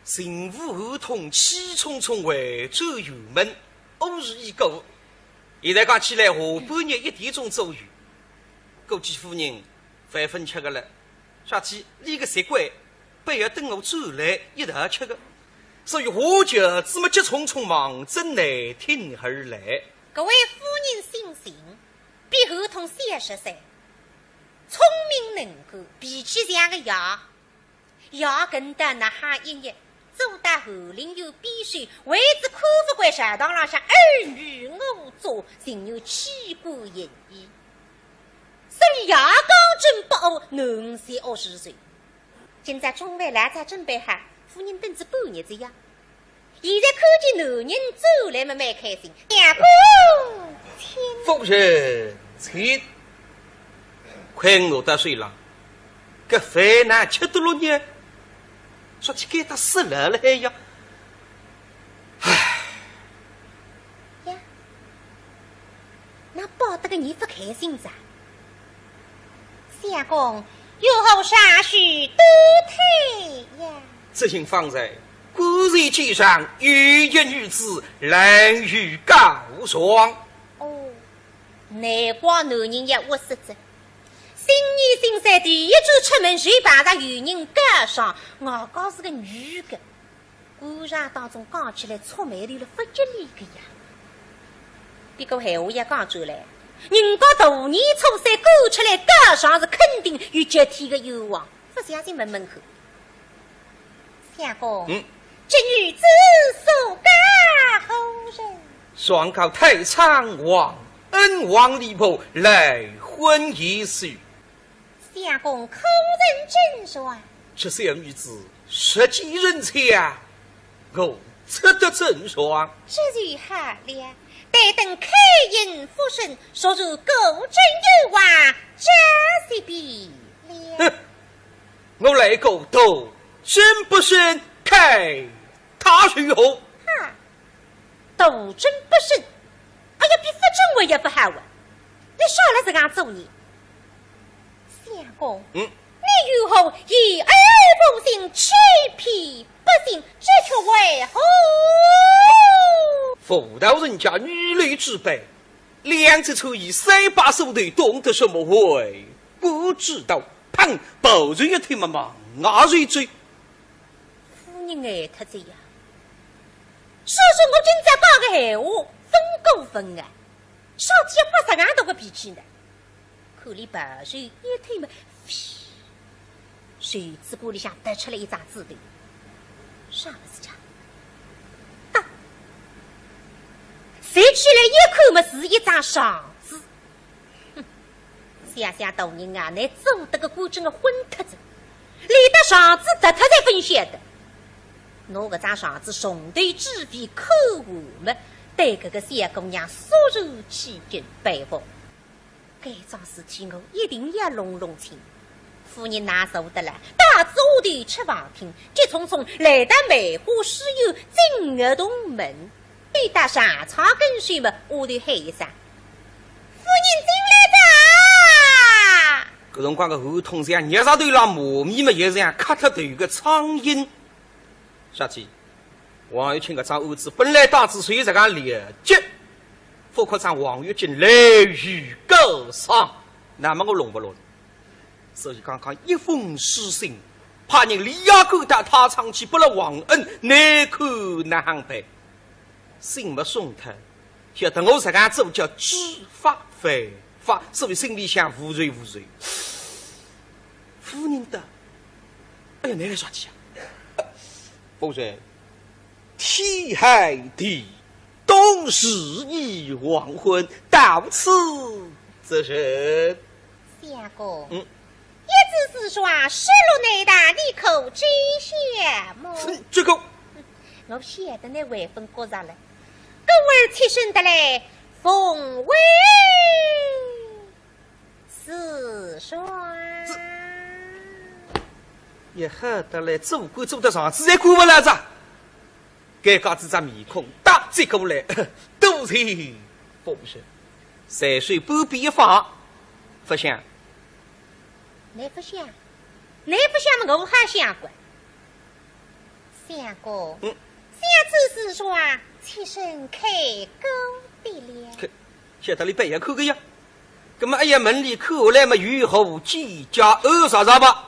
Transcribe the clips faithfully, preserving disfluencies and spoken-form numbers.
巡抚侯通气冲冲回转辕门，午时已过。现在讲起来，下半日一点钟左右，估计夫人饭朆吃个了。啥体？俚个习惯，必要等我转来一道吃个。所以话匣子么急匆匆望准内厅而来。各位夫人省省，比侯通小十岁，聪明能干，脾气像个爷。 爷跟到哪哈一日，走到翰林院边首，为仔看勿惯朝堂浪向尔虞我诈，竟有欺瞒嫌疑。所以爷刚正不阿，囡儿才学是谁？今朝中饭老早准备好，夫人等仔半日哉呀。 现在看见男人转来么蛮开心。相公，请。夫人，请。快我到水浪，搿饭哪吃得落呢？说起该搭死了了还呀。唉。呀，哪摆得个你勿开心哉？相公，有何啥事多推呀？ 只因方才，官船机上有一女子来与告状。哦，难怪男人要窝塞哉。新年新岁第一转出门，就碰着有人告状，外加是个女个。官场当中讲起来触霉头了勿吉利个呀。不过闲话也讲转来，人家大年初三赶出来告状是肯定有极天个冤枉，勿相信问问看。 相公，嗯。这女子所告何人？状告太仓王恩王李婆赖婚一事。相公可认真传？这小女子实际人才，我只得真传。这就好了，待等开印复审，若是果真有冤枉，这些罢了。哼， 我来个斗争不胜，看他如何？哈，斗争不胜？哎呀，比勿争我也勿好啊！你少来这样做呢。相公，嗯。你如何言而无信，欺骗百姓，这却为何？妇道人家女流之辈，两只穿衣三把手头，懂得什么？我不知道。 砰！包瑞一听嘛，忙啊瑞嘴。夫人呆脱哉呀。说说我今朝讲个闲话，分过分啊，啥体要发啥样大个脾气呢？看俚包瑞一听嘛，嘘，袖子管里向跌出来一张纸头。啥物事啊？啊，拾起来一看嘛，是一张状纸。 哼，想想大人啊，倷做得个官真个昏脱哉，连得状纸跌脱侪勿晓得。拿搿张状纸从头至尾看完么，对搿个小姑娘肃然起敬，佩服。该桩事体我一定要弄弄清。 夫人哪受得了，带仔丫头出房厅，急匆匆来到梅花书院进学堂门。一到上窗跟首么，丫头喊一声：“夫人进来哉！”搿辰光个侯通像热石头浪磨米么，也像磕脱头个苍蝇。啥体？ 王玉清搿桩案子本来当仔随实梗了结，勿可张王玉清来与告状，那么我弄勿落。所以刚刚一封书信，派人立即赶到太仓去拨了王恩，难看哪亨办？信没送脱，晓得我实梗做叫知法犯法，所以心里向无数无数。夫人的，哎呀，哪个说起啊？夫人， 天寒地冻，时已黄昏，到此则甚？相公，嗯。一纸诗状，失落难当，你可知晓么？嗯，这个，我晓得倷万分觉着了，故而起身得来，奉为 是说。也好得来，做官做得上，实在管勿牢哉。该家子只面孔打起过来，多谢夫人。随手半边一放，勿响。倷勿响？倷勿响么，我还响个。相公，嗯。想此事啊，妾身开口的了。开，晓得俚板要开个呀。葛末哎呀，门里看下来嘛，有何见解，二啥啥吧。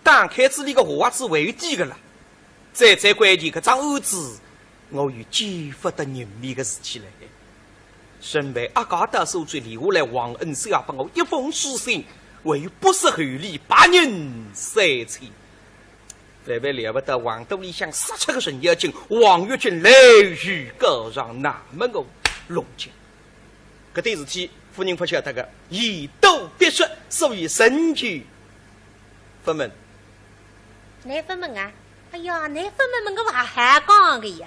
打开仔俚个话子为底个啦。最最关键，搿桩案子，我有见勿得人面个事体了。身为阿家大小姐，留下来皇恩是要拨我一封书信，还有不失厚礼，百日三千。 万万料勿到，横肚里向杀出个程咬金，王月金来与告状，那么我弄僵。搿点事体，夫人勿晓得个，言多必失，所以深究勿问。倷勿问啊？哎呀，倷勿问嘛，我还好讲个呀。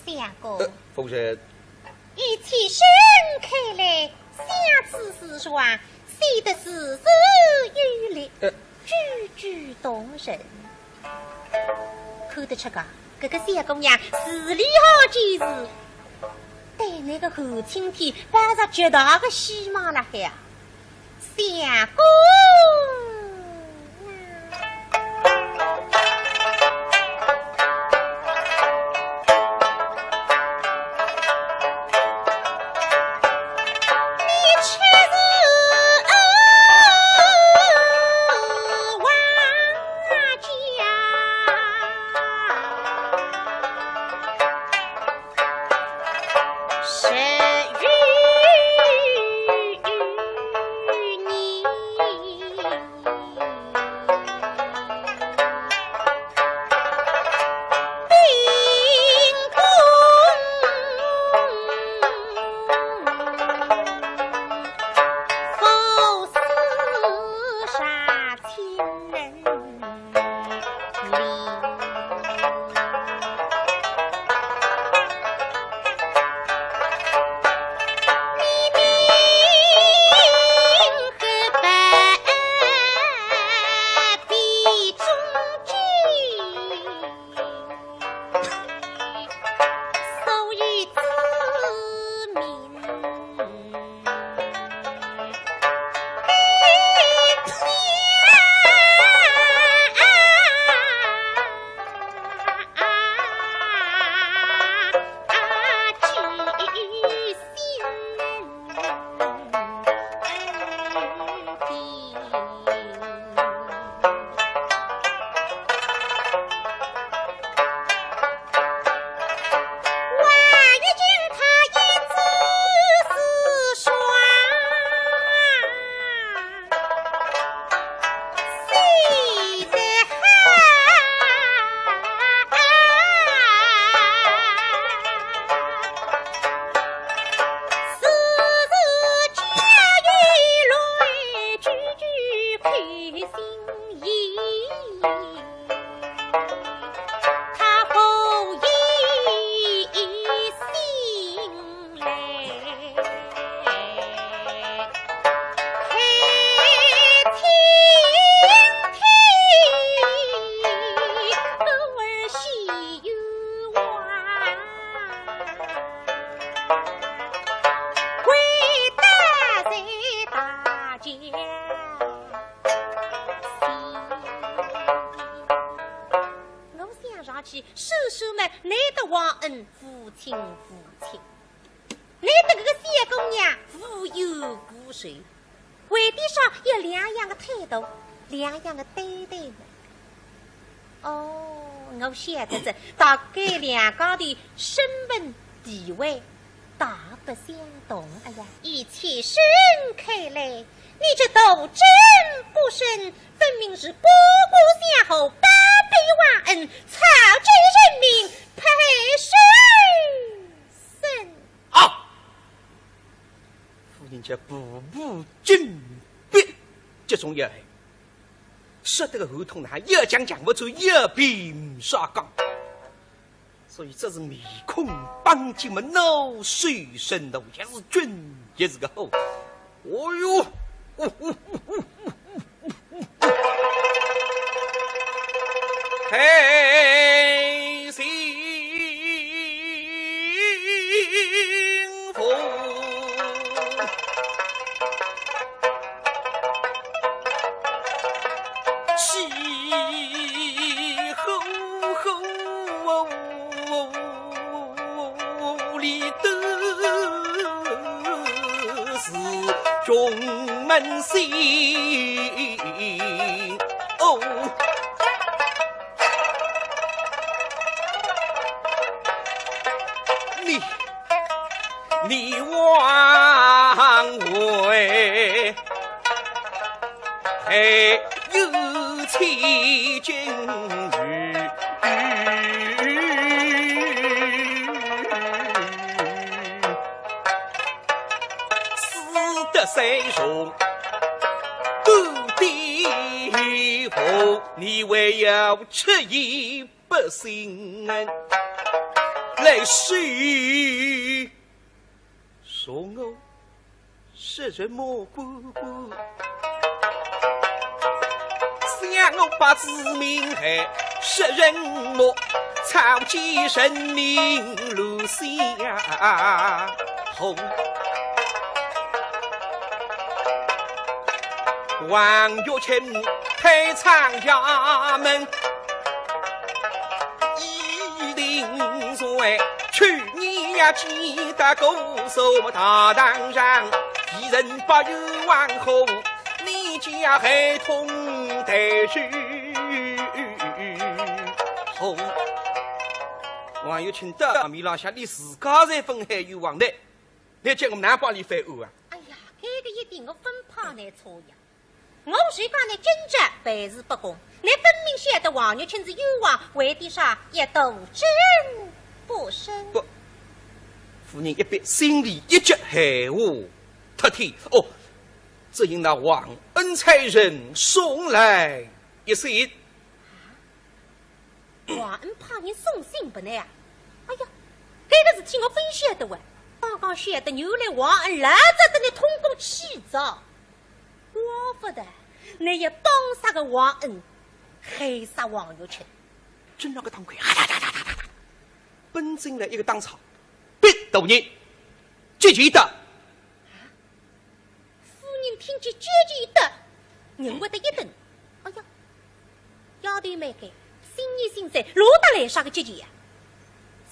相公。呃，夫人。 依妾身看来，想此事啊，写得字字有力，呃。句句动人。看得出个，搿个小姑娘字里行间是对倷个韩青天抱着极大个希望辣海啊。 相公啊，你却是冤枉家。 十余年，兵功不似杀亲人。 我想上去，叔叔们，倷搭皇恩，父亲父亲。 倷搭搿个小姑娘无冤无仇，为点啥要两样个态度，两样个对待呢？哦，我晓得哉，大概两家头身份地位大不相同。哎呀，依妾身看来，你这斗争不慎，分明是过过相好，包庇皇恩，草菅人命，拍手声。 啊！夫人家步步紧逼，集中要害，说得个喉头呢，要讲讲勿出，要辩啥讲。所以这是面孔板起么，恼羞成怒，也是俊，也是个好。哦哟，嘿，幸福。重门信。哦，你，你枉为，还有妻今日。 死得三重半点红，你还要出言不逊，来说，说我杀人魔官官。 想我把子民害，杀人魔，草菅人命如相逢。王玉清退仓衙门，一定罪。去年呀，记得姑苏大堂上，一人把冤枉何， 你家孩童带去吼。王玉清到堂面浪向，连自家侪勿害冤枉呢，倷叫我哪帮俚翻案啊？哎呀，搿个一点我勿怕倷错呀。我是讲倷今朝办事不公，倷分明晓得王玉清是冤枉，为点啥要斗争不成？不，夫人一别，心里一急，闲话脱天。哦， 只因那王恩差人送来一信。王恩派人送信拨倷啊？哎呀，搿个事体我勿晓得哇。刚刚晓得，原来王恩老早搭倷通过气哉。怪勿得，倷要打杀个王恩，害杀王玉清。真那个当官，哈哒哒哒哒哒哒，奔进来一个当差，禀大人，急急的。 夫人听见急急的，人会得一顿。哎呀，丫头蛮该，心里心塞，落得来啥个急急呀？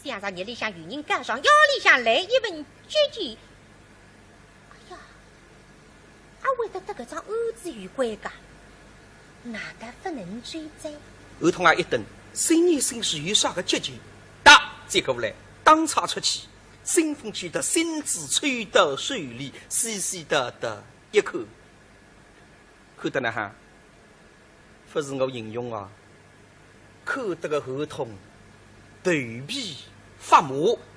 想着日里向有人告状，夜里向来一份急急。哎呀，阿会得搭搿桩案子有关噶？难道勿能追哉？侯通啊一顿，心里心是有啥个急急？打接过来，当差出去。 信封寄到，信纸抽到手里，细细的的一看，看得哪哈？勿是我形容啊，看得个侯通头皮发麻，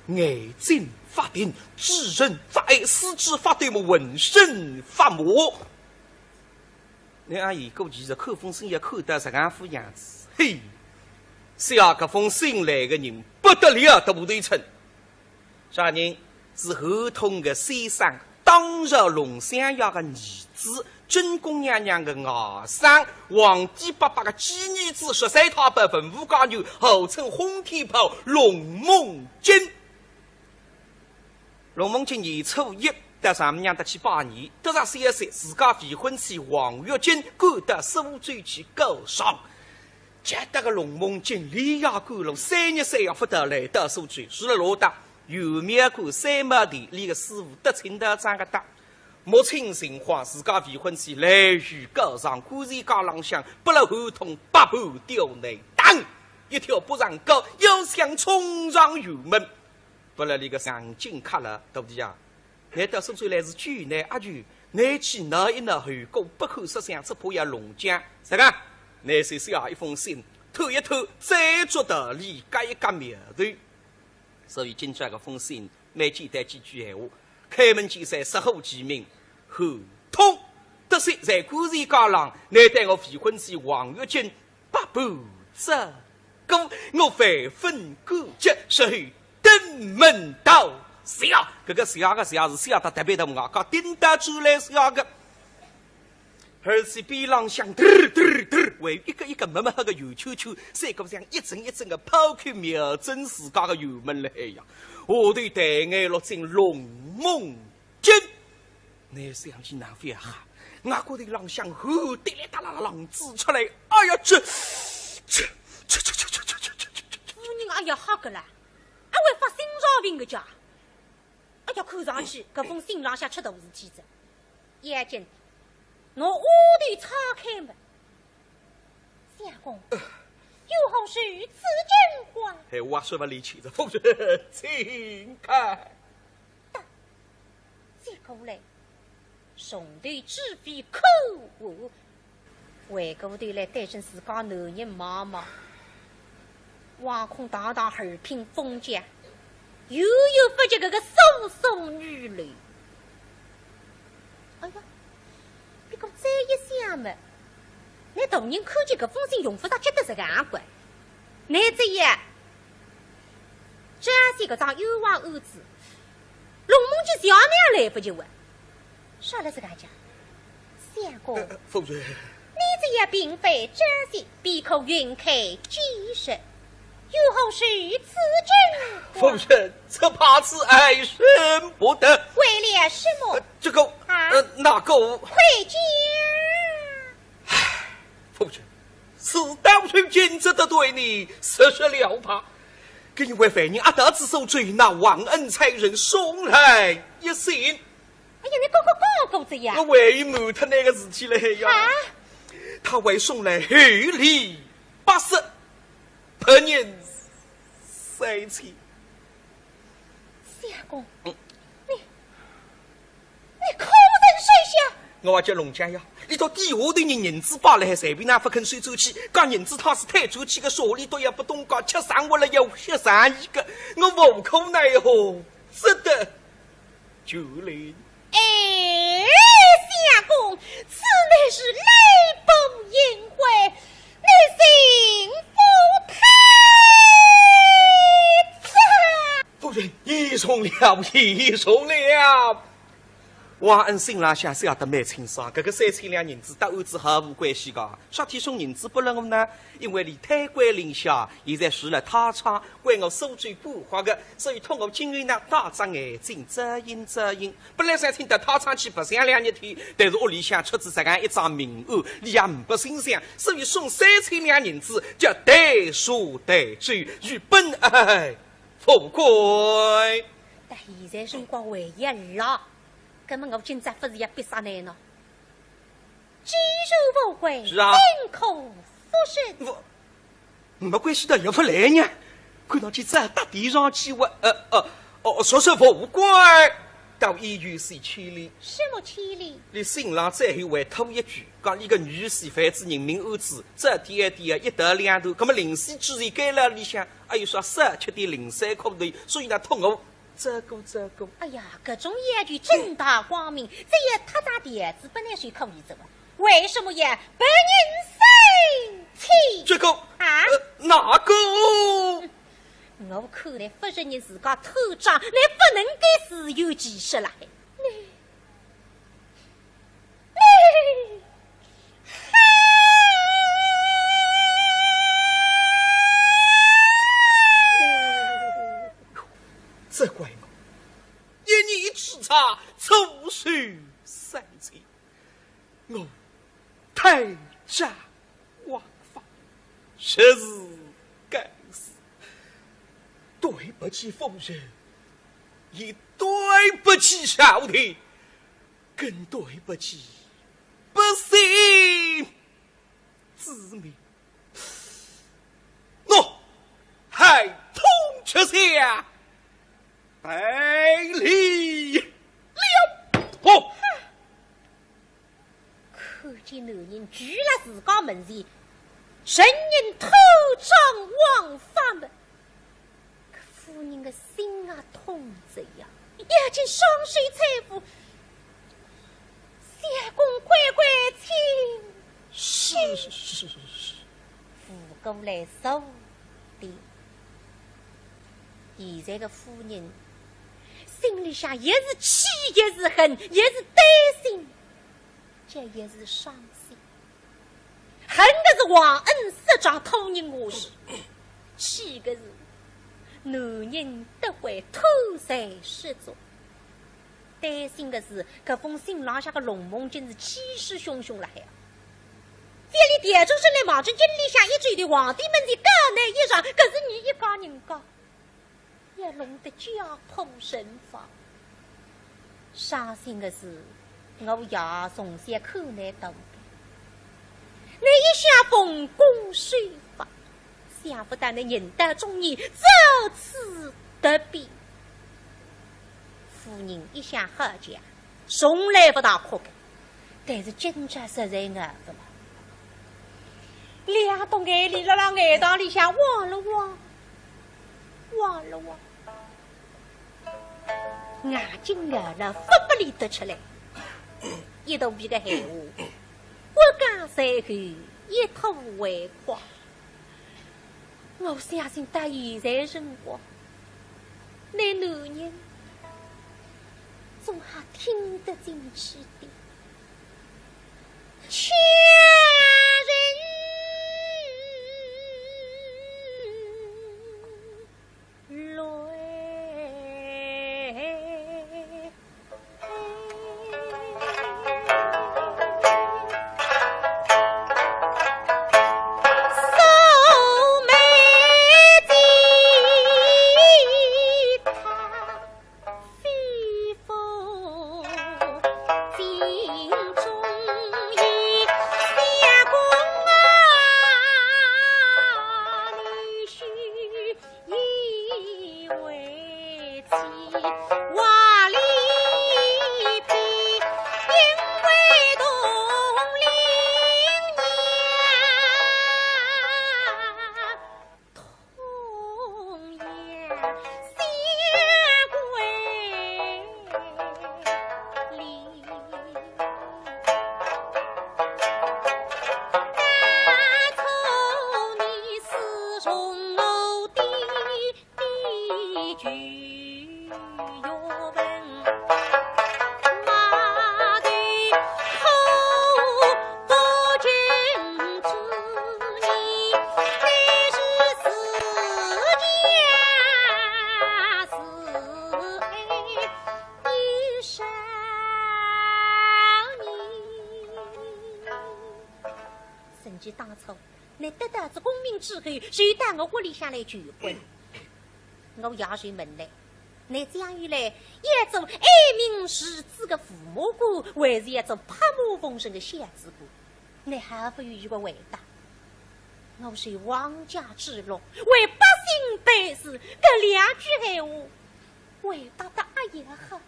眼睛发定，嘴唇发呆，四肢发抖么，浑身发麻。 倷阿姨估计是看封信要看得实梗副样子，嘿，写搿封信来个人不得了，大头寸。啥人？是侯通个先生，当朝龙相爷个儿子，正宫娘娘个外甥，皇帝伯伯个寄儿子，十三太保文武解元，号称轰天炮龙梦金。 龙梦金年初一到丈母娘搭去拜年，得着消息，自家未婚妻王玉金赶到苏州去告状。急得个龙梦金连夜赶路，三日三夜勿到来到苏州，住了老搭，有庙观三毛地，连个师傅搭亲到张个搭。摸清情况，自家未婚妻来与告状，官司架浪向，拨了侯通百步吊南，当一跳扑上高，要想冲上辕门。 拨了俚个硬劲卡牢，徒弟啊，倷到苏州来是救难阿救，倷去闹一闹后果不堪设想，只怕要弄僵。啥个？倷先写一封信，拖一拖，再作道理，轧一轧苗头。所以今朝搿封信，蛮简单几句闲话，开门见山，直呼其名，侯通。得悉在官司架浪，倷搭我未婚妻王玉金 百般折磨，我万分感激，是后登门道谢。搿个谢个谢是谢得特别个，外加顶到转来谢个。而且边浪向嘚儿嘚儿嘚儿，还有一个一个墨墨黑个圆圈圈，赛过像一阵一阵个炮口瞄准自家个辕门来呀。下头抬眼落进龙梦 金，倷想起难非啊？额角头浪向汗滴哩哒啦啦浪滋出来，哎呀，这，这，这，这，这，这，这，这，这，这，夫人，哎呀，吓个啦，阿会发心脏病个家。哎呀，看上去搿封信浪向出大事体哉。要紧，拿丫头拆开么。相公，有何事如此惊慌？哎，我说勿离去，这夫人请看。接过来，从头至尾看完，回过头来对准自家男人望望，望空堂堂二品封建，又有勿及搿个苏苏女流。哎呀，不过再一想嘛，那大人看见搿封信用勿着急得实梗个，那这样，这些个桩冤枉案子，龙梦金想也来勿及问，啥了是大家？相公，呃，夫人，你这也并非这些，必可云开见识，有何事此情？夫人，只怕此案审不得。为了什么？呃，这个，啊？呃，那个，快讲。唉，夫人，事到如今，只得对你实说了吧。搿一位犯人押到仔苏州，那王恩差人送来一信。哎呀，你刚刚讲过仔呀。我还瞒脱那个事体了呀。啊？他还送来厚礼八十，白银三千。相公，嗯。你，你可曾收下？我话叫龙家呀，俚笃底下头人银子摆辣海，随便哪勿肯收转去，讲银子他是退转去个，手里头也勿懂讲，吃生活了要吃生意个，我无可奈何，只得 就来。哎，相公，此乃是礼崩应会，你心腹太差。夫人，已重了，已重了。王恩心浪向晓得蛮清爽，搿个三千两银子搭案子毫无关系个。啥体送银子拨了我呢？因为俚太官令下，现在住了太仓， 归我苏州管辖个，所以托我今日呢，打只眼睛，遮应遮应。本来想请到太仓去白相两日天，但是屋里向出仔实梗一桩命案，俚也呒不心想，所以送三千两银子，叫代书代酒，与本案复归。但现在辰光还要了，葛么我今朝勿是要逼煞倷呢？既然复归，是啊。怎可复审？我 没关系的，也勿来呢。看上去再搭点上去，我，呃，呃，哦，说说无关，倒也有些牵连。什么牵连？俚信浪最后还吐一句，讲俚个女婿犯仔人命案子，这点点一刀两断，葛么临死之前该了里向，还有啥少吃点零碎苦头，所以呢，托我 照顾照顾。哎呀，搿种要求正大光明，只要他扎条子本来是可以做的，为什么要白银三千？这个，啊？呃，哪个？我看来勿承认自家偷账，乃勿能够自圆其说了。你 责怪我，一念之差，错失三千，我太渣 枉法，实是该死。对不起夫人，也对不起朝廷，更对不起百姓之民。喏，害通吃下，赔礼了。哦。 看见男人跪辣自家门前，承认偷账枉法么，搿夫人个心啊痛着呀，要紧双手搀扶，相公乖乖请起。是，是，是，是，是。扶过来坐定。现在个夫人心里向也是气，也是恨，也是担心。 这也是伤心。恨个是王恩失状拖人下去，气个是男人得会偷财失足，担心个是搿封信浪向个龙梦金是气势汹汹辣海啊。覅俚调转身来望准京里向一转，对皇帝门前告难一状，搿是伲一家人家 也弄得家破人亡。伤心个是，我爷从小看倷大个，倷一向奉公守法，想不到倷人到中年如此突变。夫人一向好讲，从来不大哭个，但是今朝实在熬勿牢。两道眼泪辣辣眼眶里向汪了汪，汪了汪。 眼睛眼了勿拨伊滴出来，一肚皮个闲话，我讲随后一吐为快。我相信到现在辰光，倷男人总还听得进去的。 甚至当初，倷得到仔功名之后，就到我屋里向来求婚。我爷就问倷，倷将来要做爱民如子个父母官，还是要做拍马奉承个小子官？倷毫不犹豫个回答，我是皇家之乐，为百姓办事，搿两句闲话，回答得阿要好。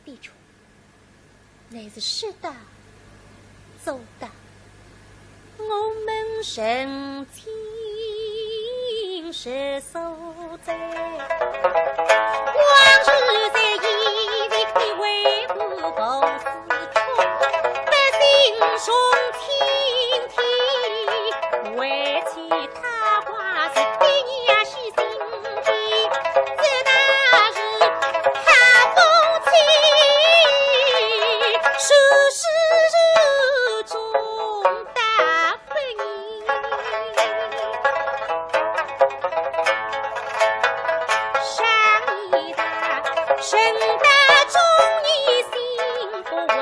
的确，乃是说得做得。我们曾经是所在，往日在一里的为不过思春，不幸从青天为妻 他挂是爹娘喜心地，这道是他风情，世事如中大不易。上一代，人到中年心不稳。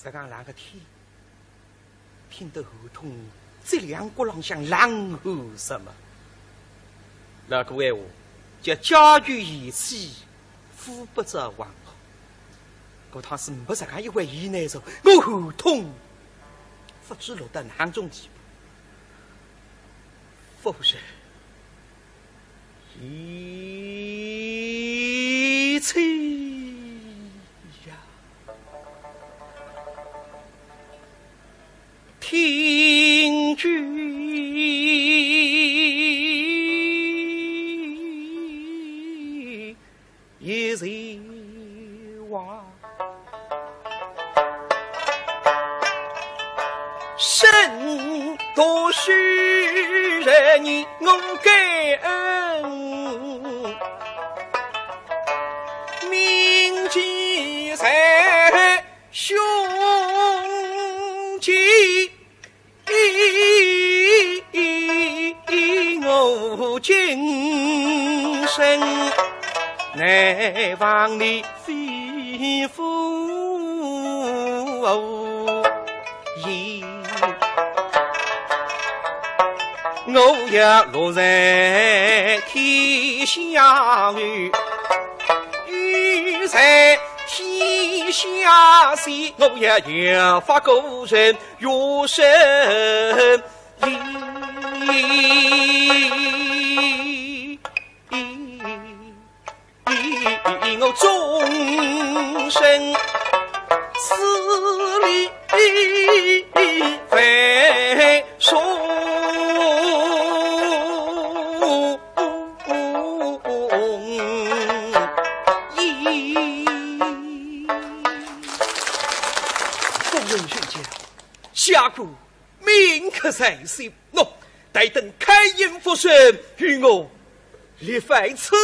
实梗冷个天，听得侯通脊梁骨浪向冷汗直冒。老古闲话，叫家有贤妻，夫不遭黄河。搿趟是没实梗一回意难受，我侯通勿知落到哪种地步。夫人，贤妻呀，听君 一人话，身独许人我感恩，铭记在胸间。 我今生难忘你肺腑言。我也落在天下后， 雨在天下时，我也要发个人月神。我终身思你万重。 夫人宣讲，下官铭刻在心。喏，待等开印复审，与我立万死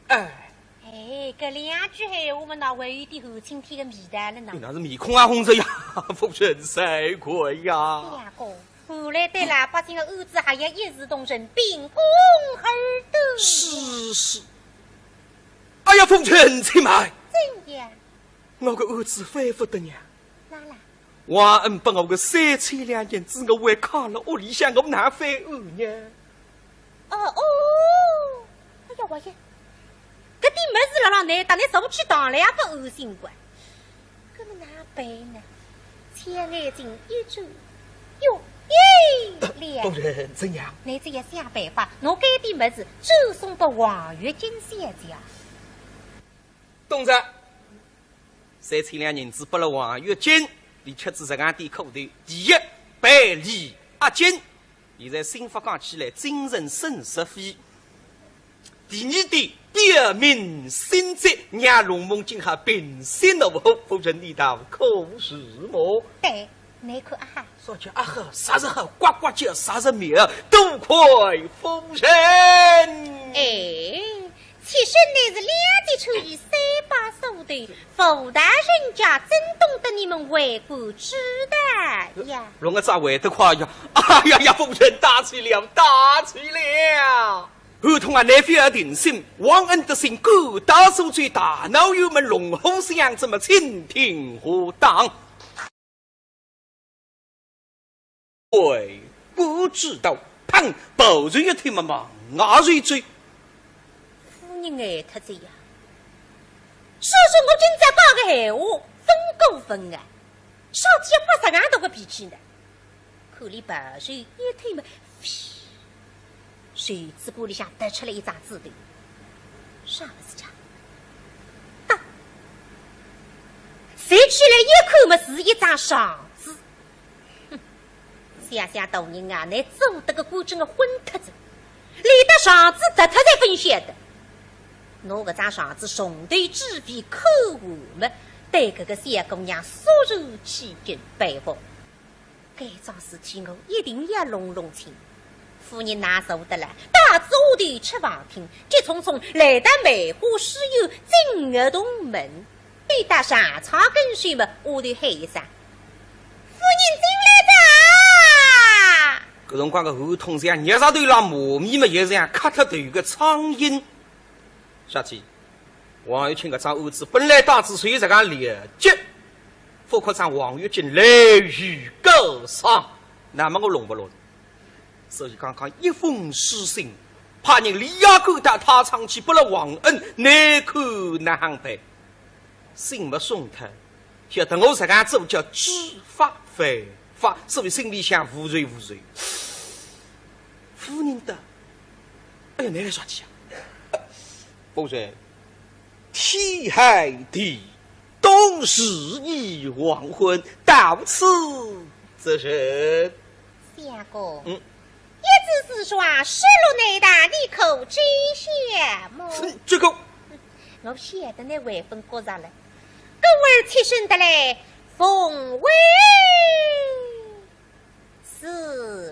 案。哎，搿两句闲话嘛，哪会有点汉青天个味道了呢？你那是面孔也红着呀，夫人才怪呀。相公， 后来对老百姓的案子还要一视同仁，秉公而断。是，是。哎呀，夫人且慢。怎样？我个案子翻勿得呀。哪啦？王恩拨我个三千两银子，我还卡了屋里向，我哪翻案呢？ 哦哦，哎呀，王爷，搿点物事辣辣倷搭倷早去当了也勿安心个，搿么哪办呢？千眼睛一转，哟，哎呀，夫人，怎样？倷只要想办法，拿搿点物事转送拨王月金小姐。懂哉。 三千两银子拨了王月金，伊吃仔实梗点苦头。第一，百利而金，现在新法讲起来，精神损失费。第二点，表明心迹，让龙梦金好平息怒火。夫人，你道可是么？对，倷看啊哈。 啥叫啊哈？啥是好？呱呱叫，啥是妙？多亏夫人。哎，妾身乃是两节抽烟三把手段，武大人家怎懂得你们为官之道呀？弄个咋会得快呀？哎呀呀，夫人大气了，大气了！侯通啊，倷覅定心，王恩得信，各大手最大闹，有门龙虎相，怎么蜻蜓何当？ 为官之道，砰！包瑞一推嘛，忙啊瑞追。夫人呆脱仔呀！说说我今朝讲个闲话，分过分啊，啥体要发实梗大个脾气呢？看俚包瑞一推嘛，嘘，袖子管里向脱出来一张纸头，啥物事体啊？啊！拾起来一看嘛，是一张状纸。 哼，想想大人啊，倷做得个官真个昏脱仔，连得状纸脱脱侪勿晓得。拿搿张状纸从头至尾看完么，对搿个小姑娘肃然起敬，佩服。该桩事体我一定要弄弄清。 夫人哪受得了，带仔丫头出房厅，急匆匆来到梅花书院正月洞门，抵到长窗跟首么，丫头喊一声：“夫人进来哉！”搿辰光个侯通像热石头浪磨米么，也像磕脱头个苍蝇。啥体？ 王月清搿桩案子本来当仔是实梗了结，副科长王玉金来于高上，那么我弄勿落。所以刚刚一封书信，派人立即赶到太仓去拨了王恩，难看哪亨办？信没送脱，晓得我实梗做叫知法犯法，所以心里向无数无数。夫人的，哎呀，倷来啥去啊？夫人，天寒地冻，时已黄昏，到此则甚？相公，嗯。一纸书状，失落难当，你可知晓么？是，这个，我晓得倷万分觉着了，故而起身得来，奉还书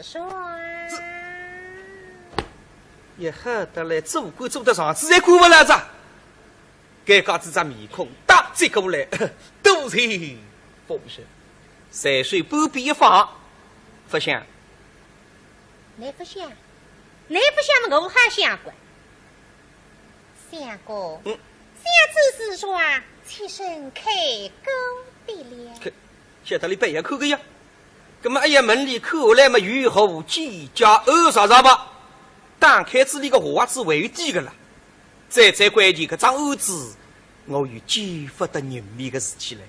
状。也好得来，做官做得上，实在管勿牢哉。 尴尬仔只面孔，搭起过来，多谢夫人。随手半边一放，勿想。倷勿想？倷勿想么，我还想过。相公，嗯。想此事说啊，妾身看过的了。看，晓得倷勿要看个呀。葛么，哎呀，门里看下来么，有何见解？哦，啥啥吧。打开仔里个盒子为底个了。 最最关键，搿桩案子，我有见勿得人面个事体来。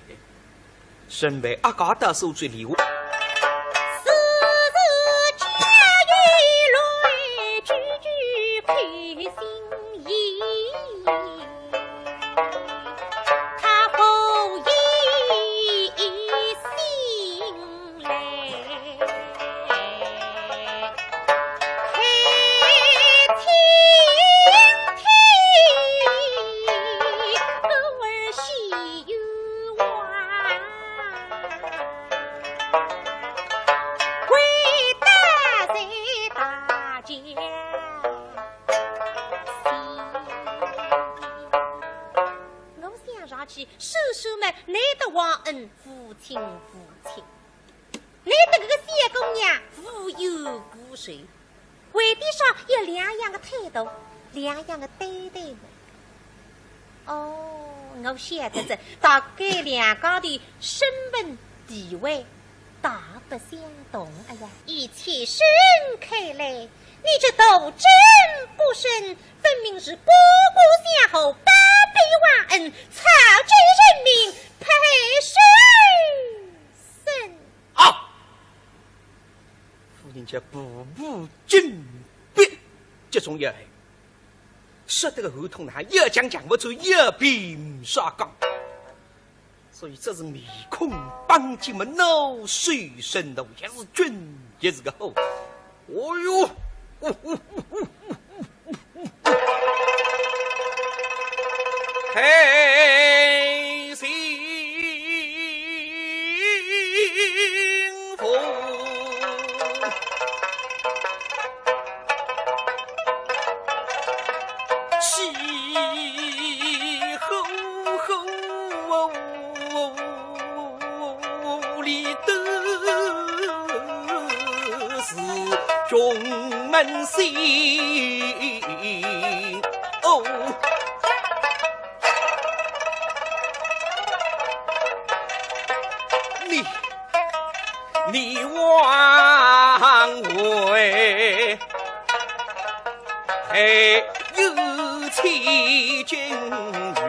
身为阿家大小姐李华，我想上去，叔叔们，难得王恩无亲无戚。 难得搿个小姑娘无冤无仇，为点啥要两样个态度，两样个对待呢？哦，我晓得哉，大概两家头身份地位大不相同。哎呀，依妾身看来，你这当真不成，分明是官官相护，包庇王恩，草菅人命，拍手 啊！夫人家步步紧逼，集中要害，说得个喉头呢，要讲讲勿出，要辩啥讲。所以这是面孔板结么，恼羞成怒，也是俊，也是个好。哦哟，嘿，幸福，喜呼呼。 里都是穷门心。哦，你，你枉为 还有千金与，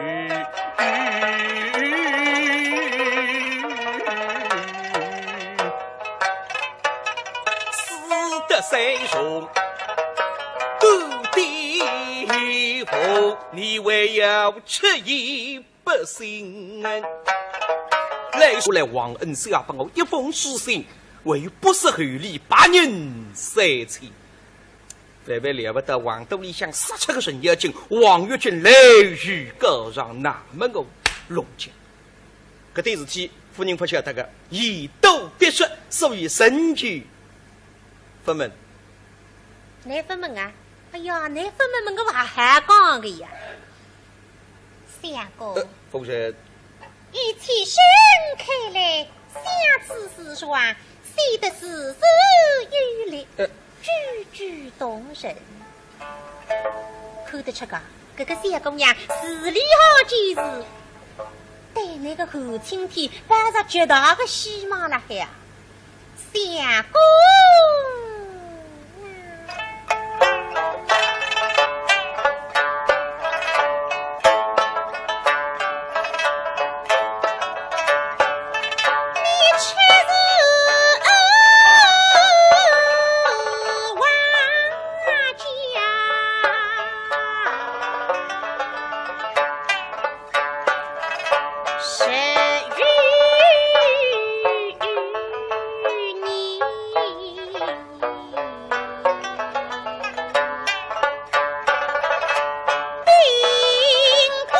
死得山重半点浮，你还要出言 不信。来，说来王恩师啊，拨我一封书信，还有不识厚礼，白人三千。万万料勿到王都里向杀出个程咬金，王玉金来于高上，那么我弄僵。搿点事体，夫人勿晓得个，言多必失，所以深究 勿问。倷勿问啊？哎呀，倷勿问么，我还还讲个呀。相公，呃，夫人。依妾身看来，想此书状，写得字字有力，呃。句句动人。看得出个，搿个小姑娘字里行间是对，那个后青天抱着极大的希望了海啊，相公啊。你却是冤家。 十余年，兵工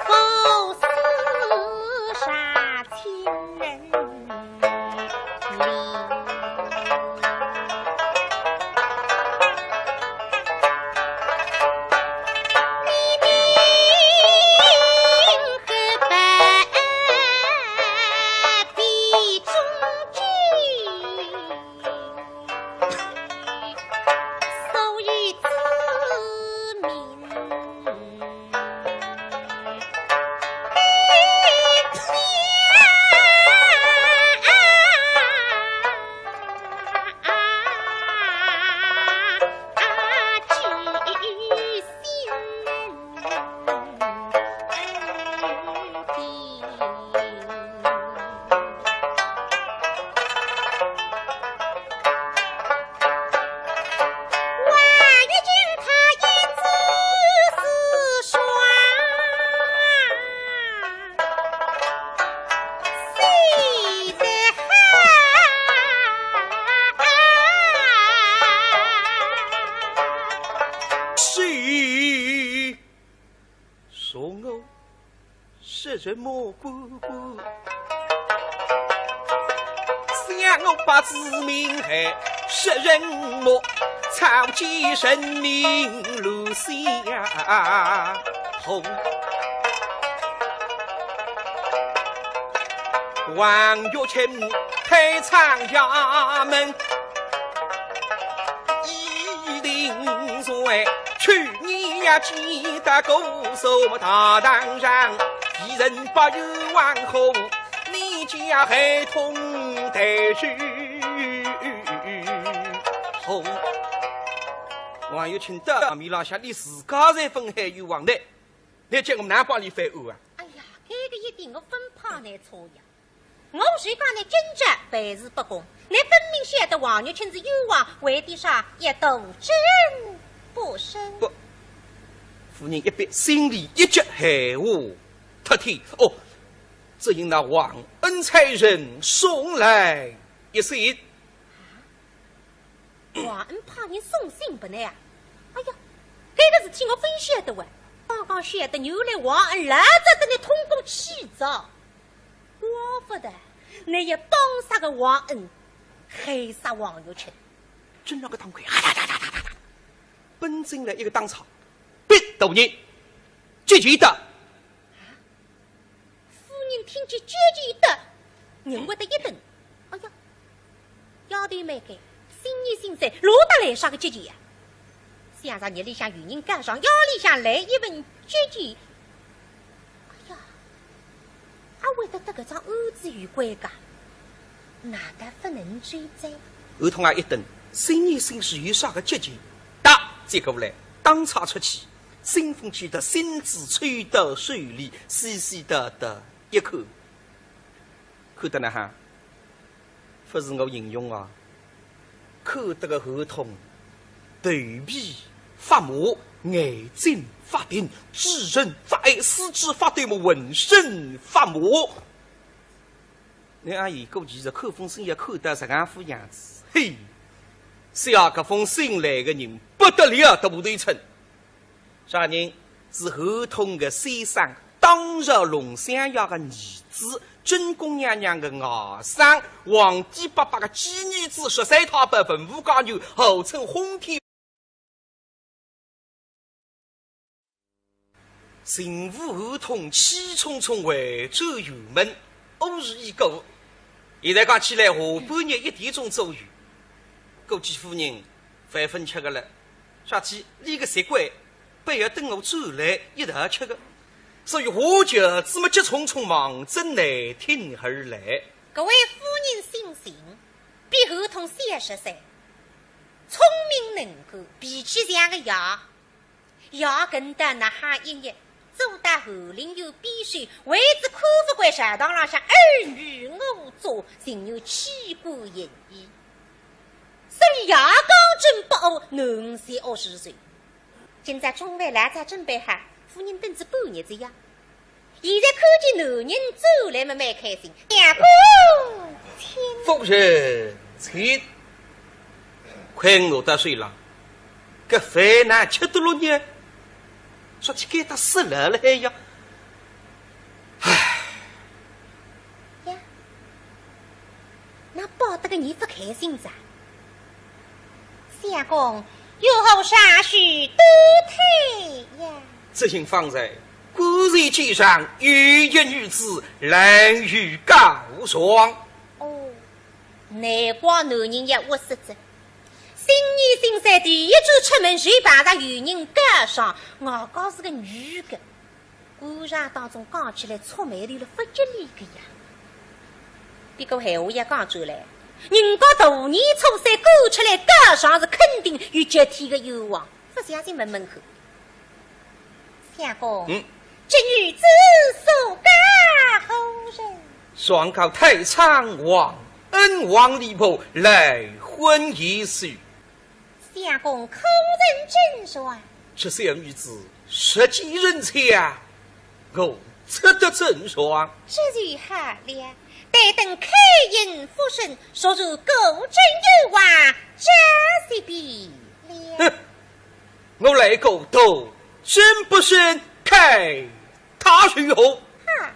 服侍杀亲人。 是，说我杀人魔官官，想我不知民害，杀人魔，草菅人命如相逢。 王玉清退出衙门，一定罪。去年呀，记得姑苏大堂上，一人把冤枉呼，你家合同待去。吼，王玉清到堂面浪向，连自家侪勿喊冤枉呢，你叫我哪能帮俚翻案啊？哎呀，搿个一点我勿怕难错呀。 我是讲你今朝办事不公，你分明晓得王玉清是冤枉，为的啥要图之恩不深？不，夫人一别，心里一急，闲话脱天。哦，只因那王恩差人送来一信。 王恩派人送信拨你啊？哎呀，搿个事体我勿晓得哇。刚刚晓得，原来王恩老早搭你通过气哉。怪勿得，你也帮杀个王恩，害杀王玉清。真正个当官，哒哒哒哒哒哒，奔进来一个当差，逼大人，急急的。 夫人听见急急的，人会得一顿。哎呀，丫头蛮该，心里心塞，落得来啥个急急呀？想着日里向有人告状，夜里向来一份急急。哎呀，阿会得搭搿桩案子有关噶？难道勿能追哉？后头啊一顿，心里心是有啥个急急？哒，接过来，当差出去。 信封寄到，信纸抽到手里，细细的的一看，看得哪哈？勿是我形容啊，看得个合同头皮发麻，眼睛发定，嘴唇发呆，四肢发抖么，浑身发麻。 倷阿姨估计是看封信要看到实梗副样子，嘿，写搿封信来个人不得了，大头寸。啥人？是合同个先生，当朝龙相爷个儿子，正宫娘娘个外甥，皇帝伯伯个寄儿子，十三太保文武解元，号称轰天 巡抚合同气冲冲回转辕门，午时已过。现在讲起来，下半日一点钟左右，估计夫人饭粉吃个了，啥体？俚个习惯，必要等我转来一道吃个。所以话就这么急匆匆望准内厅而来。各位夫人省省，比侯通小十岁，聪明能干，脾气像个爷。爷跟到哪哈一日，走到后林园边首，为仔看勿惯朝堂浪向尔虞我诈，竟有欺瞒嫌疑。所以爷刚正不阿，囡儿才学是谁？ 今朝中饭老早准备好，夫人等仔半日哉呀。现在看见男人转来么蛮开心。相公，请。夫人，请。快我到水了，搿饭哪吃得落呢？说起该搭死了了还呀。唉。呀，哪摆得个你勿开心哉？ 相公，有何啥事多推呀？只因方才，官船机上有一女子来与告状。哦，难怪男人要窝塞哉。新年新岁第一转出门就碰着有人告状，外加是个女个。 官场当中讲起来触霉头了勿吉利个呀。不过闲话也讲转来，人家大年初三赶出来告状是肯定有极天个冤枉，勿相信问问看。相公，嗯。这女子所告何人？状告太仓王恩王李婆赖婚一事。 相公可认真传？这小女子实际人家，我只得真传。这就好了，待等开印复审，若是果真有话，这就罢了。哼，我来个果真不审，看她如何？哈，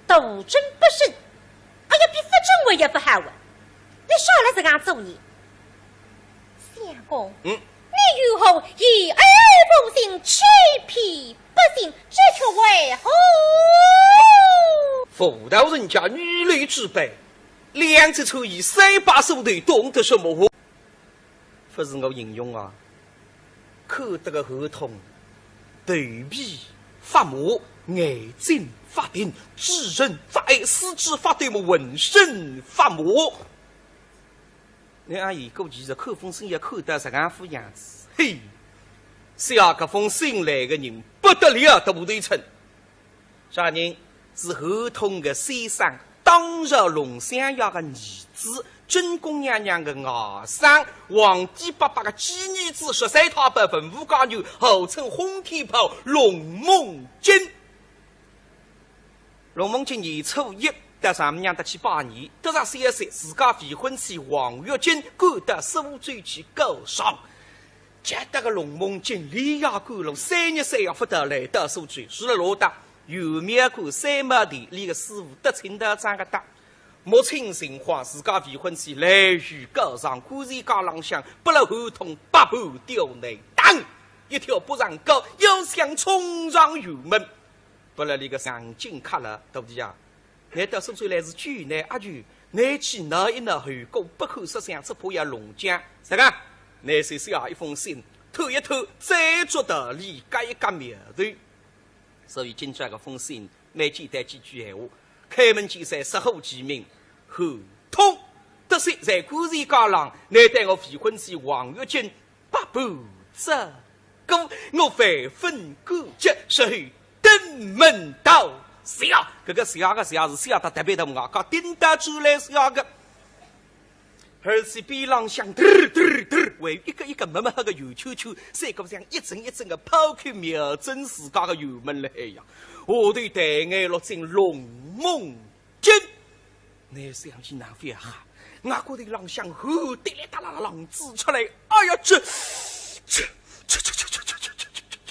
果真不审。哎呀，比勿准还要勿好啊！你少来这样做呢。相公，嗯。你如何言而无信，欺骗百姓，这却为何？妇道人家女流之辈，两只穿衣三把手头，懂得什么话？ 不是我形容啊，看得个侯通头皮发麻，眼睛发定，嘴唇发呆，四肢发抖么，浑身发麻。倷阿姨估计是看封信要看得实梗副样子，嘿，写搿封信来个人不得了，大头寸。 啥人？是侯通个先生，当朝龙相爷个儿子，正宫娘娘个外甥，皇帝伯伯个寄儿子，十三太保文武解元，号称轰天炮龙梦金。龙梦金年初一到丈母娘搭去拜年，得着消息，自家未婚妻王月金赶到苏州去告状。 急得个龙梦金连夜赶路，三日三夜勿得来到苏州，住了老搭，有面孔三毛地里个师傅得请到张个搭。摸清情况，自家未婚妻来与告状，官司架浪向拨了侯通百般刁难，当一条不让告，要想冲上辕门，拨了里个上京客了，对不对啊？ 难道说出来是救难阿救？难去闹一闹，后果不堪设想，只怕要弄僵。啥个？难是写一封信，拖一拖，再做道理，轧一轧苗头。所以今朝搿封信，蛮简单几句闲话，开门见山，直呼其名，侯通。得悉在官司架浪，难对我未婚妻王月金 百般折过，我万分感激，是后登门道谢。搿个谢个谢是谢得特别大，外加叮当出来谢个。而且边浪向嘚儿嘚儿嘚儿，还有一个一个墨墨黑个圆圈圈，赛过像一阵一阵个炮口瞄准自家个辕门了。哎呀，下头抬眼落进龙梦 金，难想伊哪会哈，额角头浪向汗滴哩哒啦啦浪子出来。哎呀，这，这，这，这，这，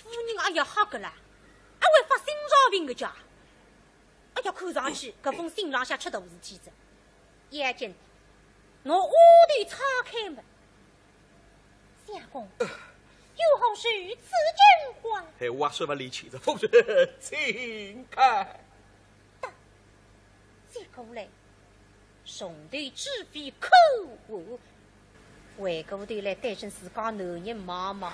夫人，哎呀，吓个啦，阿会发心脏病个家。哎呀，看上去搿封信浪向出大事体哉。要紧，我丫头拆开么。相公，有何事如此惊慌？哎，我说勿离奇，这夫人，请看。 接过来，从头至尾看完。回过头来对准自家男人望望，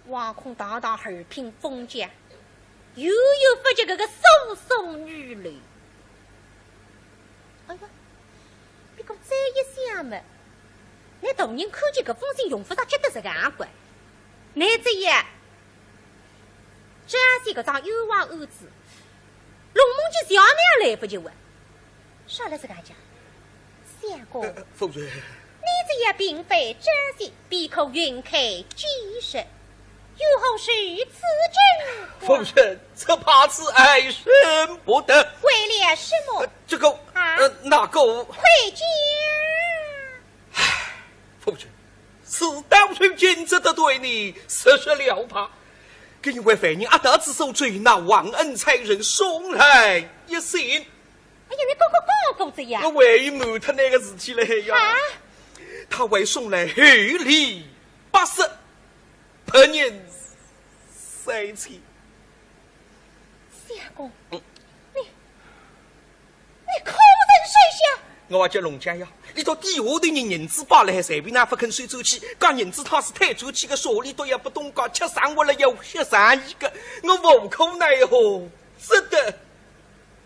惶恐堂堂二品封建，又有勿及搿个苏州女流。哎呀，不过再一想嘛，那大人看见搿封信用勿着急得实梗快，那这样，这样些搿桩冤枉案子，龙梦金想也来不及问。 说了这个讲，相公，呃，夫人。你这也并非真心，必可云开见识，有何如此之过？夫人，只怕此爱人不得。为了什么？呃，这个，啊？呃，那个。快讲。唉，夫人，事到如今，只得对你实说了吧。因为犯人押到苏州，那王恩差人送来一信。 哎呀，你刚刚讲过这呀？我还瞒脱那个事体嘞呀。啊？他还送来厚礼八十，白银三千。相公，嗯。你，你可曾收下？我话叫龙家呀，俚笃底下头人银子摆勒海，随便哪勿肯收转去，讲银子他是退转去个，手里头也勿懂讲，吃生活了要吃生意个，我无可奈何，只得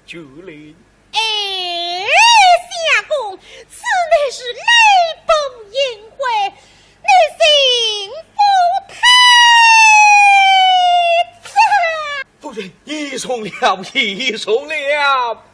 就来。哎，相公，此乃是礼崩应悔，你心腹太重。夫人，已重了，已重了。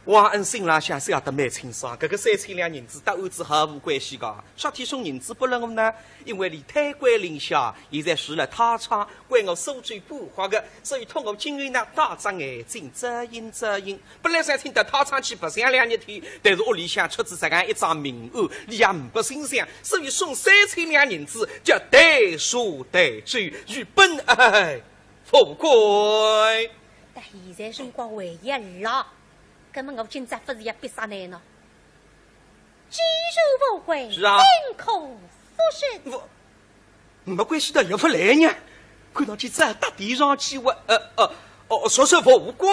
王恩心浪向想得蛮清爽，搿个三千两银子搭案子毫无关系个。啥体送银子拨了我呢？因为俚退归林下，现在住了太仓，归我苏州管轄个，所以托我今日呢，打只眼睛，遮应遮应。 本来想请到太仓去白相两日天，但是屋里向出仔实梗一桩命案，俚也呒不心想，所以送三千两银子，叫代书代酒，与本爱富贵。但现在辰光还要了，葛么我今朝勿是要逼煞倷呢？既然富贵，是啊。怎可复生？我 没关系的，也勿来呢。看上去再搭点上去，我，呃，呃，哦，说说富贵，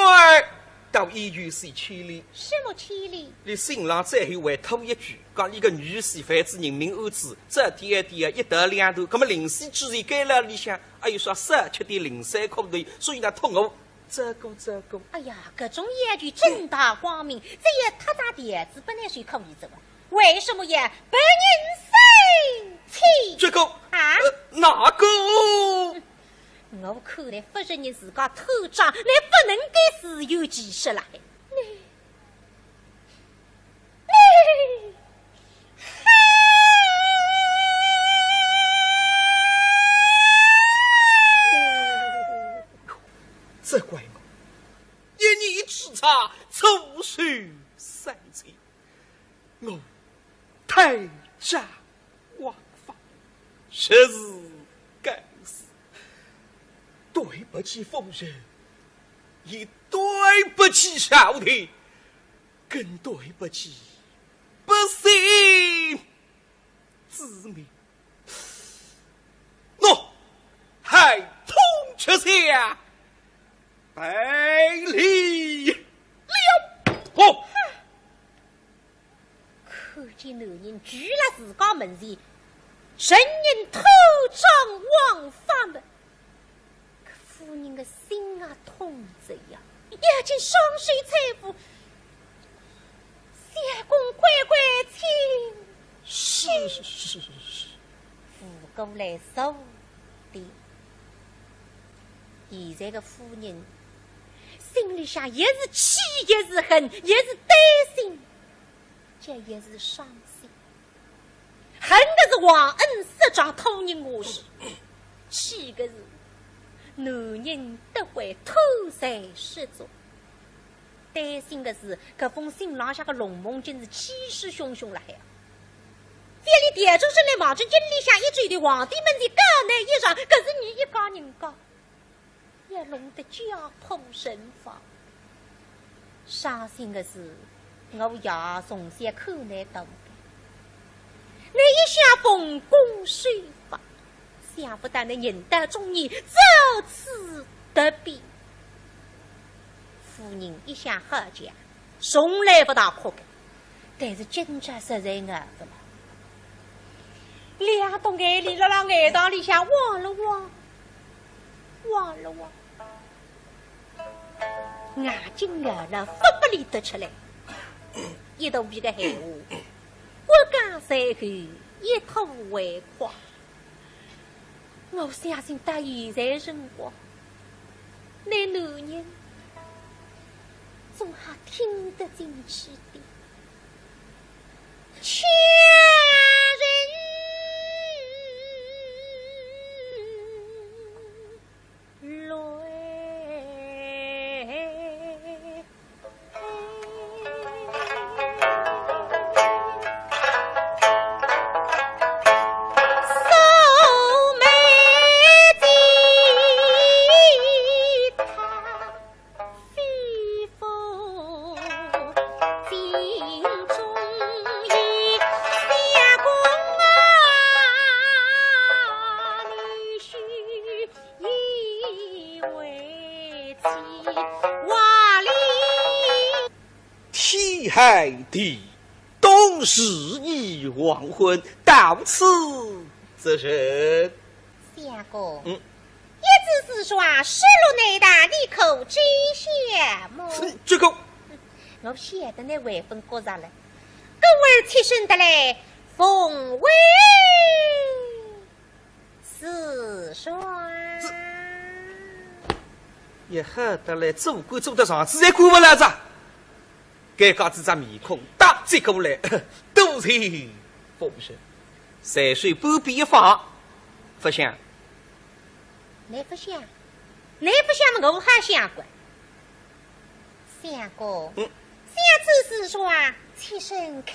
倒也有些牵连。什么牵连？俚信浪最后还吐一句，讲俚个女婿犯仔人命案子，这点点一头两头，葛么临死之前该了里向，哎哟，说少吃点零碎苦头，所以呢，托我照顾照顾。哎呀，搿种要求正大光明，只要他张条子本来是可以做的。 为什么要白银三千？这个，啊？呃，那个？我看来夫人自家偷账，倷勿能够自圆其说了。你，你，哈！这怪我，一念之差，错失三千。 我太张狂放，实是该死。对不起夫人，也对不起朝廷，更对不起百姓之命。喏，害通吃下，赔礼了。哦。 看见男人跪勒自家门前，承认偷账枉法么，搿夫人个心啊痛着呀，要紧双手搀扶，相公乖乖请起。是，是，是，是。扶过来坐定。现在个夫人心里向也是气，也是恨，也是担心。 这也是伤心。恨个是王恩失状拖人下水，气个是男人得会偷财失足，担心个是搿封信浪向个龙梦金是气势汹汹辣海啊。覅俚调转身来望仔京里向一转头，皇帝门前告倷一状，搿是伲一家人家 也弄得家破人亡。伤心个是，我爷从小看倷大个，倷一向奉公守法，想不到倷人到中年如此突变。夫人一向好强，从来勿大哭个，但是今朝实在熬勿牢。两道眼泪辣辣眼眶里向汪了汪，汪了汪。眼睛眼了勿拨伊得出来，一肚皮个闲话，我讲随口一吐为快。我相信到现在辰光，那男人总还听得进去的。 天寒地冻，日已黄昏，到此则甚？相公，嗯。一纸诗状，失落难逃，你可知晓么？是，这个。我晓得你万分骨折了，故而妾身特来奉还诗状。也好得来，做官做得上，实在管勿牢哉。该家子只面孔搭起过来，多谢夫人。随手半边一放，勿想。你勿想？你勿想么，我还想过。相公，嗯。想此事说啊，妾身看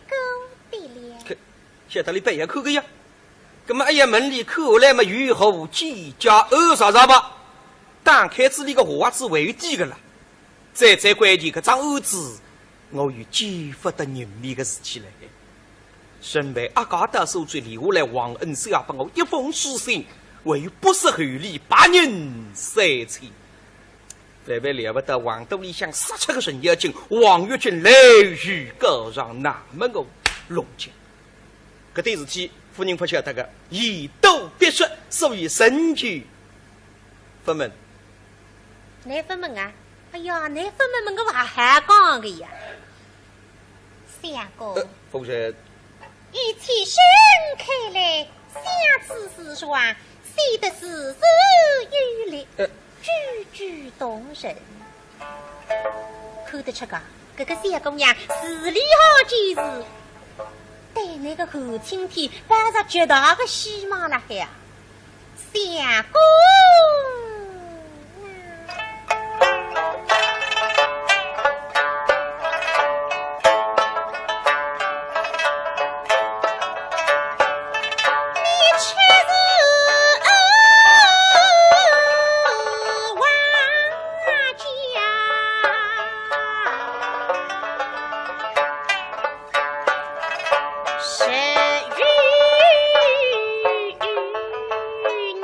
过的了。看，晓得伊白眼看个呀。葛么哎呀，门里看下来么，有何计较，有啥啥吧？打开仔伊个盒子为底个了。 最最关键，搿桩案子，我又见勿得人面个事体了。沈培阿姐到苏州留下来，王恩赐也拨我一封书信，还有不识厚礼，白银三千。万万料勿到，横肚里向杀出个程咬金，王月军来与告状，那么我弄僵。搿点事体，夫人勿晓得个，言多必失，所以沈培勿问。 你勿问啊？哎呀，你勿问么，我还好讲个呀。相公，呃，夫人。以妾身看来，想此事说啊，写得字字有力，呃。句句动人。看得出个，搿个小姑娘字里行间是对那个韩青天抱着极大个希望了海啊。 相公啊，你却是冤家。 十余年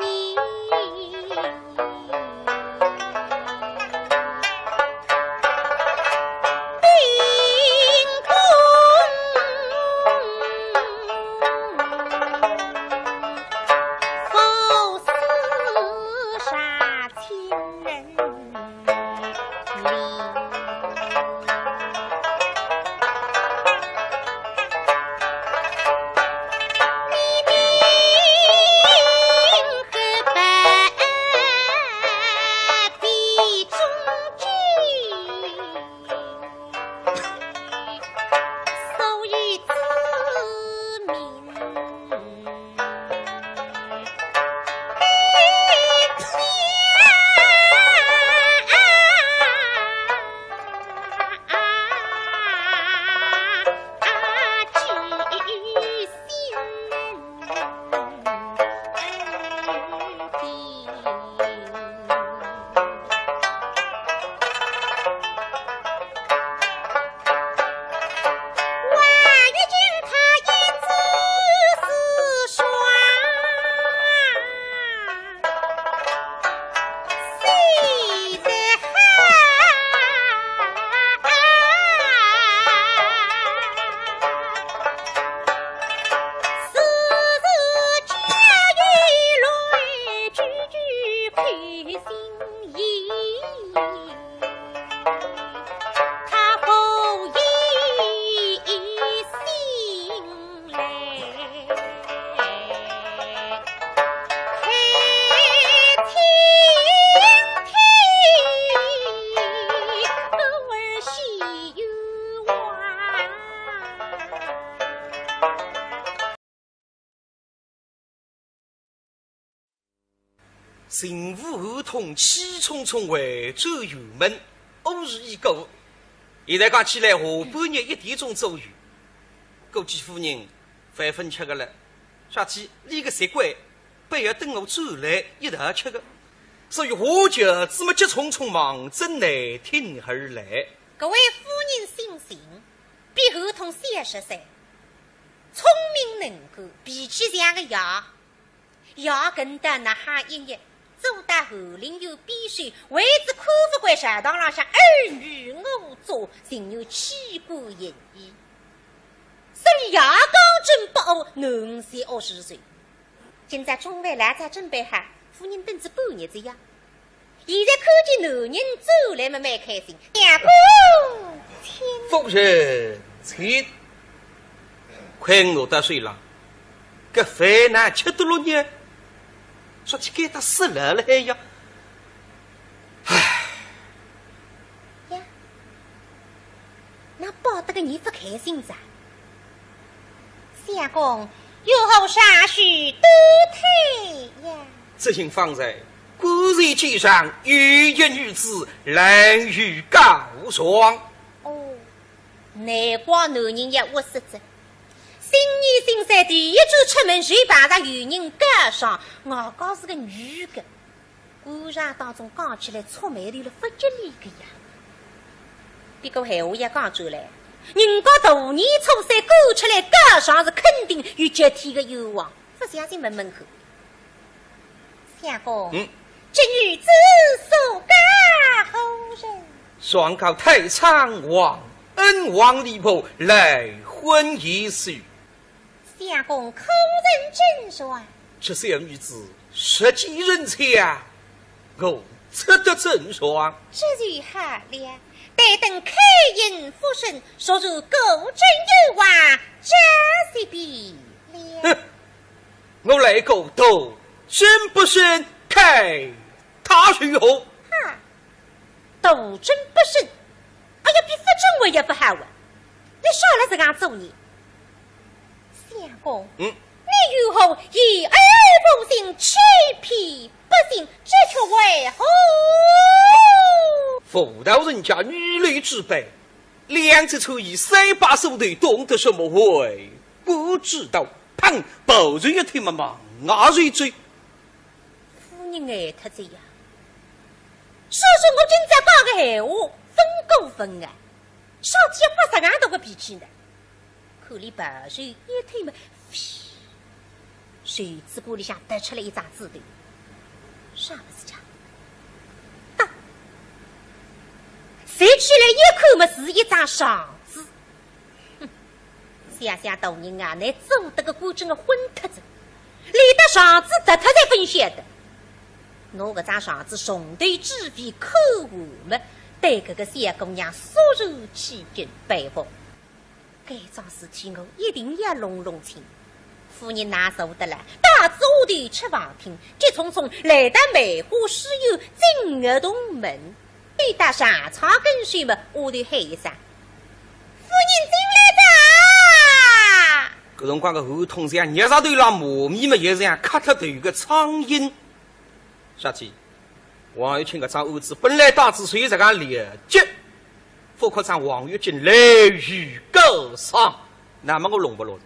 心意，他不以心来开天地，故而喜冤枉。 巡抚侯通气冲冲回转辕门，午时已过。现在讲起来，下半日一点钟左右，估计夫人饭朆吃个了，啥体？俚个习惯，必要等我转来一道吃个。所以话匣子么急匆匆望准内厅而来。各位夫人省省，比侯通小十岁，聪明能干，脾气像个爷。 爷跟到哪哈一日，做到翰林院边首，为仔看勿惯朝堂浪向尔虞我诈，情愿弃官行医。所以爷刚正不阿，囡儿是恶势罪。今朝中饭老早准备好，夫人等仔半日哉呀。 现在看见男人转来么蛮开心。相公，请。夫人，请。筷拿到手浪，搿饭哪吃得落呢？说起该搭死了了还呀？唉。呀， 哪摆得个你勿开心哉？相公，有何上书多退呀？只因方才官船机上有一女子来与告状。哦，难怪男人要窝塞哉。新年新岁第一转出门就碰着有人告状，外加是个女个。 官场当中讲起来触霉头了勿吉利个呀。不过闲话也讲转来，人家大年初三赶出来告状是肯定有极天个冤枉，勿相信问问看。相公，嗯。这女子所告何人？状告太仓王恩王李婆赖婚一事。 相公可曾准状？这小女子实际人前，我怎得准状？这就好了，待等开印复审，若是果真有冤，这就罢了。哼，我来个斗真不审，看他如何？哈， 斗真不审，哎呀，比勿准我也勿好啊！你啥了这样做呢？相公，嗯。你如何言而无信，欺骗百姓，这却为何？妇道人家女流之辈，两只穿衣三把手头，懂得什么？微不足道，砰，暴人一听嘛，忙啊就走。 夫人呆脱哉呀。说说我今朝讲个闲话，勿过分啊，啥体要发啥样大个脾气呢？看俚白手一推么，嘘，袖子管里向跌出来一张纸头，啥物事介？啊，拾起来一看么，是一张状纸。 哼，想想大人啊，倷做得个官真个昏脱仔，连搭状纸跌脱侪勿晓得。拿搿张状纸从头至尾看完么，对搿个小姑娘肃然起敬，佩服。该桩事体我一定要弄弄清。 夫人哪受得了，带仔丫头出房厅，急匆匆来到梅花书院进月洞门。一到上床跟首么，丫头喊一声：“夫人进来哉！”搿辰光个侯通像热石头浪磨米么，也像磕脱头个苍蝇。啥体？ 王玉清搿桩案子本来当仔是有实梗了结，勿可张王玉清来与告状，那么我弄勿落。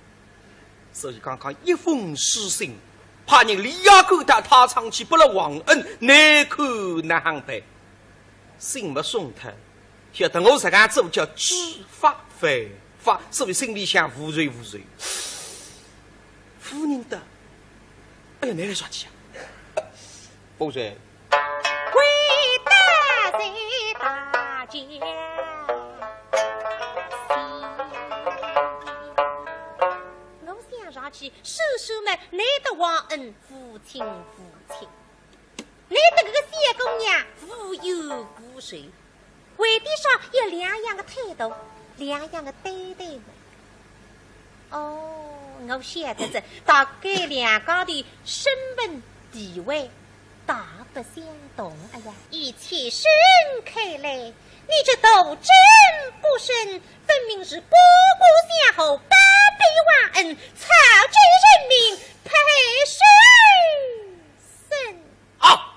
所以刚刚一封书信，派人立即赶到太仓去拨了王恩，难看哪亨办。信么送脱，晓得我实梗做叫知法犯法，所以心里向无数无数。夫人的，哎呀，倷来啥体啊？夫人， 跪倒在大街。我想上去，叔叔们，倷搭王恩无亲无戚。倷搭搿个小姑娘无冤无仇，为点啥要两样个态度，两样个对待呢？哦，我晓得哉，大概两家头身份地位大不相同。哎呀，以妾身看来，你这杜鹃不生，分明是过过江湖，包庇王恩，草菅人命，拍手。 啊！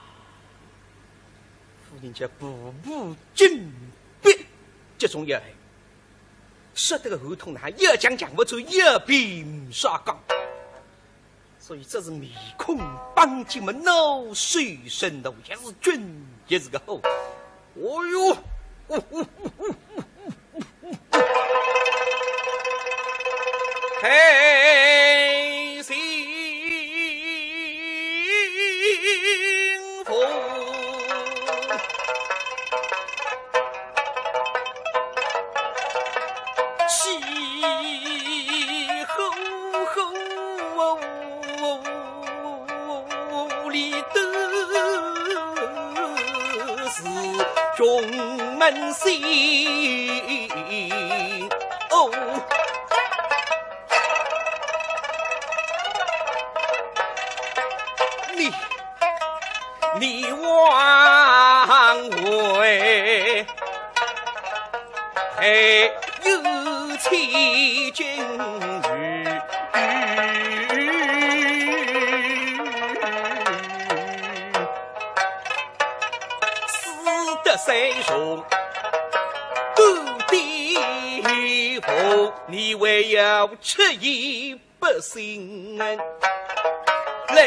夫人家步步紧逼，集中要害，说得个喉头呢，要讲讲勿出，要辩啥讲。所以这是面孔板结么，恼羞成怒，也是俊，也是个虎。哦哟，嘿，幸福，喜呼呼。 里都是穷门心。哦，你，你枉为 还有千金女，死得三重半点红，你还要出言不逊来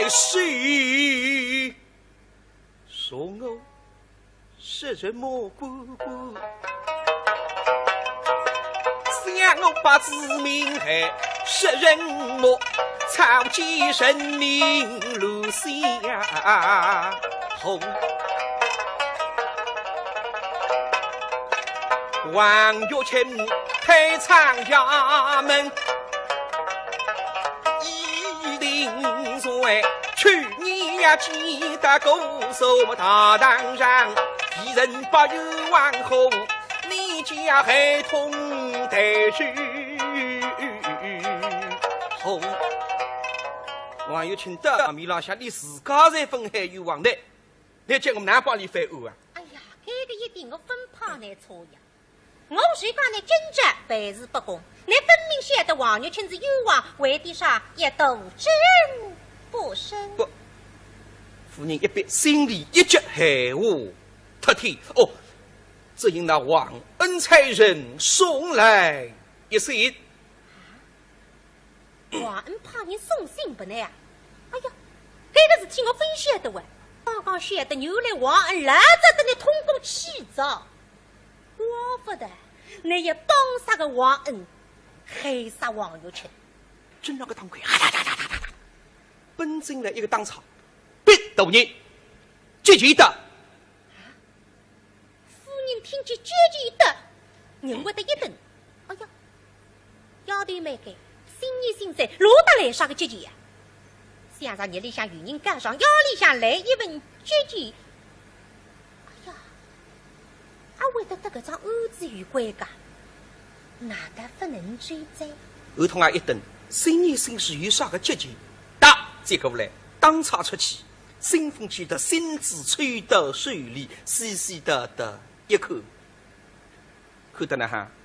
说。 说我杀人魔官官，想我把子民害，杀人魔，草菅人命乱相护。王玉清退出衙门， 已定罪，去年呀，记得过什么大堂上，一人把冤枉何，你家害痛待之何？王玉清到面浪向，你自家侪勿害冤枉的，你叫我哪帮里翻案啊？哎呀，搿个一点我勿怕难错呀。 我是讲倷今朝办事不公，倷分明晓得王玉清是冤枉，为点啥要杜鹃不生？不，夫人一逼，心里一急，闲话脱天。哦，只因那王恩差人送来一信。 王恩派人送信拨倷啊？哎呀，搿个事体我勿晓得哇。刚刚晓得，原来王恩老早搭倷通过气哉。怪勿得，倷也帮杀个王恩，害杀王玉清。正辣个当口，啊哒哒哒哒哒哒，奔进来一个当差，禀大人，急件到。 夫人听见急件到，人会得一顿。哎呀，丫头蛮该，新年新岁，哪搭来啥个急件呀？想着日里向有人告状，夜里向来一份急件。哎呀，阿会得搭搿桩案子有关噶？哪搭勿能追哉？后头啊一顿，新年新岁有啥个急件？哒，接过来，当差出去， 信封寄到新子抽到手里，细细的的一看，看得哪哈？